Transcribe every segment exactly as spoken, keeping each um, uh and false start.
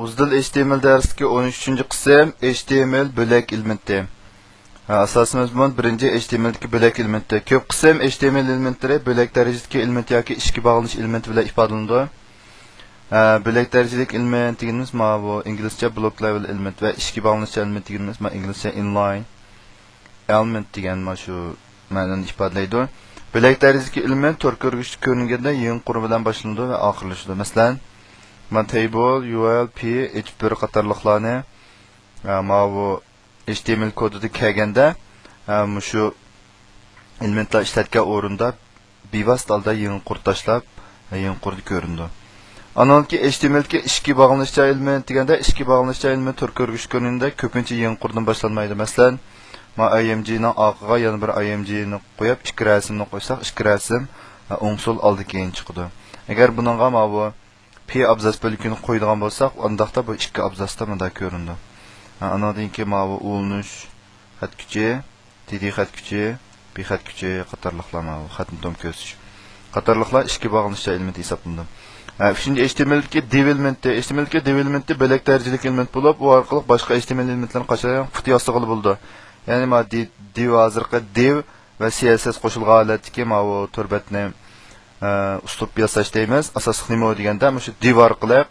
ئۇزدىل ئېچ تى ئېم ئېل دەرسلىكى ئون ئۈچىنچى قىسىم، ئېچ تى ئېم ئېل بۆلەك ئېلېمېنتى. ھە، ئاساسىي مەزمۇن بىرىنچى ئېچ تى ئېم ئېلدىكى بۆلەك ئېلېمېنتى. كۆپ قىسىم ئېچ تى ئېم ئېل ئېلېمېنتلىرى بۆلەك دەرىجىدىكى ئېلېمېنت ياكى ئىچكى باغلىنىش ئېلېمېنتى بىلەن ئىپادىلىنىدۇ. ھە، بۆلەك دەرىجىلىك ئېلېمېنت دېگىنىمىز ماۋۇ ئىنگلىزچە بلوك لېۋېل ئېلېمېنت ۋە ئىچكى باغلىنىش ئېلېمېنت دېگىنىمىز ماۋۇ ئىنگلىزچە ئىنلاين ئېلېمېنت دېگەن مانا شۇ مەنىنى ئىپادىلەيدۇ. بۆلەك دەرىجىدىكى ئېلېمېنت تور كۆرگۈچتە كۆرۈنگەندە يېڭى قۇر بىلەن باشلىنىدۇ ۋە ئاخىرلىشىدۇ. مەسىلەن، مانا تەيبىل، يۇ ئېل، پى، ئېچ بىر قاتارلىقلارنى، ئە، ماۋۇ ئېچ تى ئېم ئېل كودىدا كەلگەندە، ئە، مۇشۇ ئېلېمېنتلار ئىشلەتكەن ئورۇندا بىۋاسىتە ھالدا يېڭى قۇر تاشلاپ، يېڭى قۇردا كۆرۈنىدۇ. ئانىڭدىن كېيىن ئېچ تى ئېم ئېلدىكى ئىچكى باغلىنىشچان ئېلېمېنت دېگەندە، ئىچكى باغلىنىشچان ئېلېمېنت تور كۆرگۈچتە كۆرۈنگەندە كۆپىنچە يېڭى قۇردىن باشلانمايدۇ. مەسىلەن، ما ئاي ئېم جىنىڭ ئارقىغا يەنە بىر ئاي ئېم جىنى قويۇپ، ئىككى رەسىمنى قويساق، ئىككى رەسىم، ھە، ئوڭ سول ئالدى كېيىن چىقىدۇ. ئەگەر بۇنىڭغا ماۋۇ پى ئابزاس بۆلىكىنى قويىدىغان بولساق، ئانداقتا بۇ ئىككى ئابزاستا مۇنداق كۆرۈنىدۇ. ھە، ئانىڭدىن كېيىن ماۋۇ ئۇلىنىش خەت كۈچى، تى دى خەت كۈچى، پى خەت كۈچى قاتارلىقلار ماۋۇ خەتنى توم كۆرسىتىش قاتارلىقلار ئىچكى باغلىنىشچان ئېلېمېنت ھېسابلىنىدۇ. ھە، ئۈچىنچى، ئېچ تى ئېم ئېلدىكى دىۋ ئېلېمېنتى. ئېچ تى ئېم ئېلدىكى دىۋ ئېلېمېنتى بۆلەك دەرىجىلىك ئېلېمېنت بولۇپ، ئۇ ئارقىلىق باشقا ئېچ تى ئېم ئېل ئېلېمېنتلىرىنى قاچىلايدىغان قۇتى ياسىغىلى بولىدۇ. يەنى ما دى-، دىۋ ھازىرقى دىۋ ۋە سى ئېس ئېس قوشۇلغان ھالەتتىكى ماۋۇ تور بەتنى، ئە، ئۇسلۇب ياساش دەيمىز. ئاساسلىق نېمە دېگەندە، مۇشۇ دىۋ ئارقىلىق،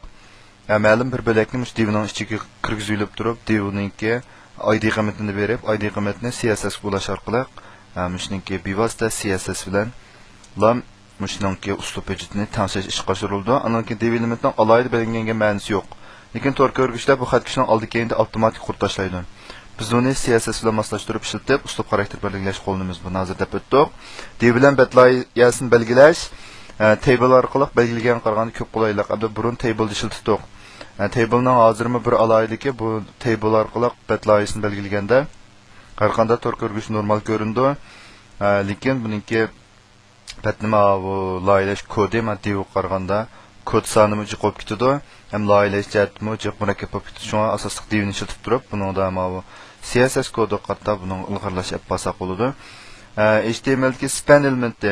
ئە، مەلۇم بىر بۆلەكنى مۇشۇ دىۋنىڭ ئىچىگە كىرگۈزۈۋېلىپ تۇرۇپ، دىۋنىڭكى ئاي دى قىممىتىنى بېرىپ، ئاي دى قىممىتىنى سى ئېس ئېس قا ئۇلاش ئارقىلىق، ئە، مۇشۇنىڭكى بىۋاسىتە سى ئېس ئېس بىلەن لام مۇشۇنىڭكى ئۇسلۇب ھۆججىتىنى تەڭشەش ئىشقا ئاشۇرۇلىدۇ. ئانىڭدىن كېيىن دىۋ ئېلېمېنتنىڭ ئالاھىدە بەلگىلەنگەن مەنىسى يوق. لېكىن تور كۆرگۈچتە بۇ خەت كۈچىنىڭ ئالدى كەينىدە ئاپتوماتىك قۇر تاشلايدۇ. بىز ئۇنى سى ئېس ئېس بىلەن ماسلاشتۇرۇپ ئىشلىتىپ، ئۇسلۇب خاراكتېر بەلگىلەش قوللىنىمىز. بۇنى ھازىر دەپ ئۆتتۇق. دىۋ بىلەن بەت لايىھەسىنى بەلگىلەش، ئە، تەيبىل ئارقىلىق بەلگىلىگەنگە قارىغاندا كۆپ قولايلىق. ئەمدى بۇرۇن تەيبىلدا ئىشلىتىتتۇق. ئە، تەيبىلنىڭ ھازىرمۇ بىر ئالاھىدىلىكى، بۇ تەيبىل ئارقىلىق بەت لايىھەسىنى بەلگىلىگەندە، ھەرقانداق تور كۆرگۈچ نورمال كۆرۈنىدۇ. ئە، لېكىن بۇنىڭكى بەتنى ماۋۇ لايىھەلەش كودى، مانا دىۋغا قارىغاندا كود سانىمۇ جىق بولۇپ كېتىدۇ، ھەم لايىھەلەش جەھەتتىمۇ جىق مۇرەككەپ بولۇپ كېتىدۇ. شۇڭا ئاساسلىق دىۋنى ئىشلىتىپ تۇرۇپ، بۇنىڭدا ماۋۇ سى ئېس ئېس كودىغا قارىتا بۇنىڭغا ئىلغارلاش ئېلىپ بارساق بولىدۇ. ئە، ئېچ تى ئېم ئېلدىكى سپەن ئېلېمېنتى.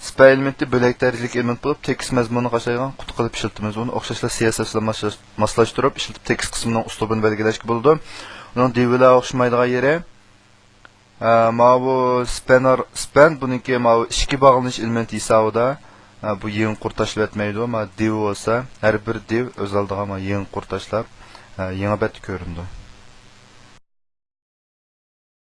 سپەن ئېلېمېنتى بۆلەك دەرىجىلىك ئېلېمېنت بولۇپ، تېكىست مەزمۇنىغا ئوخشايدىغان قۇت قىلىپ ئىشلىتىمىز. ئۇنى ئوخشاشلا سى ئېس ئېس بىلەن ماسلاش-، ماسلاشتۇرۇپ ئىشلىتىپ، تېكىست قىسمىنىڭ ئۇسلۇبىنى بەلگىلەشكە بولىدۇ. ئۇنىڭ دىۋ بىلەن ئوخشىمايدىغان يېرى، ئە، ماۋۇ سپەن ئار-، سپەن بۇنىڭكى ماۋۇ ئىچكى باغلىنىش ئېلېمېنتى ھېسابىدا، ئە، بۇ يېڭى قۇر تاشلىۋەتمەيدۇ. ماۋۇ دىۋ بولسا، ھەر بىر دىۋ ئۆز ئالدىغا ماۋۇ يېڭى قۇر تاشلاپ، ئە، يېڭى بەتتە كۆرۈنىدۇ.